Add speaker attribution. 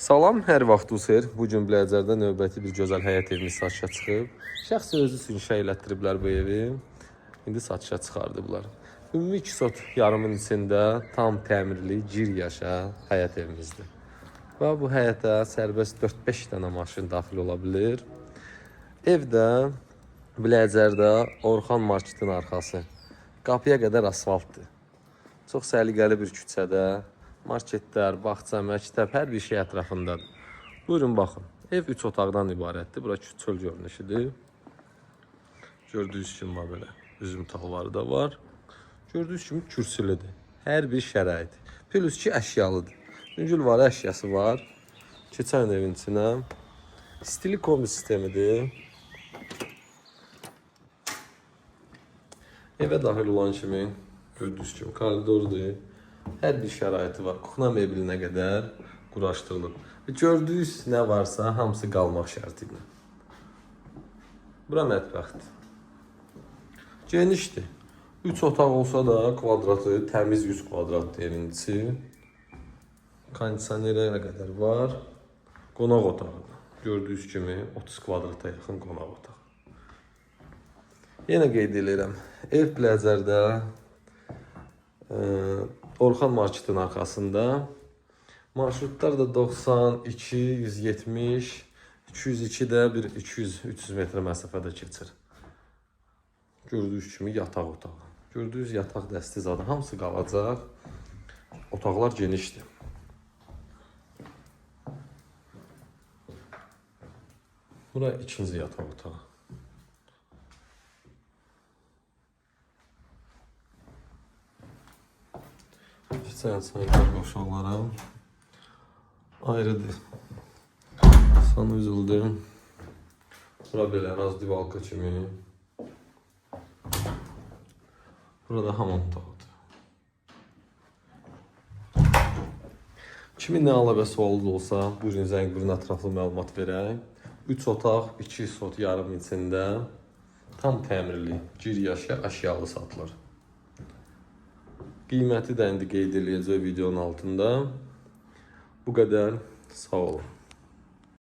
Speaker 1: Salam, hər vaxtınız xeyir. Bu gün Biləcərdə növbəti bir gözəl həyət evimiz satışa çıxıb. Şəxsi özü üçün inşa elətdiriblər bu evi. İndi satışa çıxardıblar. Ümumi 2 sot yarımın içində tam təmirli, gir yaşa həyət evimizdir. Və bu həyətə sərbəst 4-5 dənə maşın daxil ola bilir. Evdə Biləcərdə Orxan marketin arxası. Qapıya qədər asfaltdır. Çox səliqəli bir küçədə, marketlər, bağça, məktəb, hər bir şey ətrafındadır. Buyurun baxın. Ev 3 otaqdan ibarətdir. Bura çöl görünüşüdür. Gördüyünüz kimi var belə üzüm tağları da var. Gördüyünüz kimi kürsülüdür. Hər bir şərait. Plus ki əşyalıdır. Yüngül var, əşyası var. Keçən evin içinə. Stili kombi sistemidir. Evə daxil olan kimi gördüyünüz kimi koridordur. Hər bir şəraiti var. Kuxna mebelinə qədər quraşdırılıb. Və gördüyünüz nə varsa hamısı qalmaq şərti ilə. Bura mətbəxdir. Genişdir. 3 otaq olsa da kvadratı təmiz 100 kvadratdır evin içi. Kondisionerə qədər var. Qonaq otağıdır. Gördüyünüz kimi 30 kvadrata yaxın qonaq otağı. Yenə qeyd edirəm. Ev Biləcərdə Orxan marketin arxasında. Marşrutlar da 92, 170, 202 də bir 200-300 metr məsafədə keçir. Gördüyünüz kimi yataq otağı. Gördüyünüz yataq dəsti zadı hamısı qalacaq. Otaqlar genişdir. Bura ikinci yataq otağı. Keçən sanitar qovşaqlara ayrıdır. Sanuzeldir. Bura belə razdivalka kimi. Burada hamam otağıdır. Kimin nə əlavə sualı olsa, buyurun zəng vurun, ətraflı məlumat verək. 3 otaq, 2 sot yarım içində tam təmirli, gir yaşa əşyalı satılır. Qiyməti də indi qeyd eləyəcək videonun altında. Bu qədər. Sağ olun.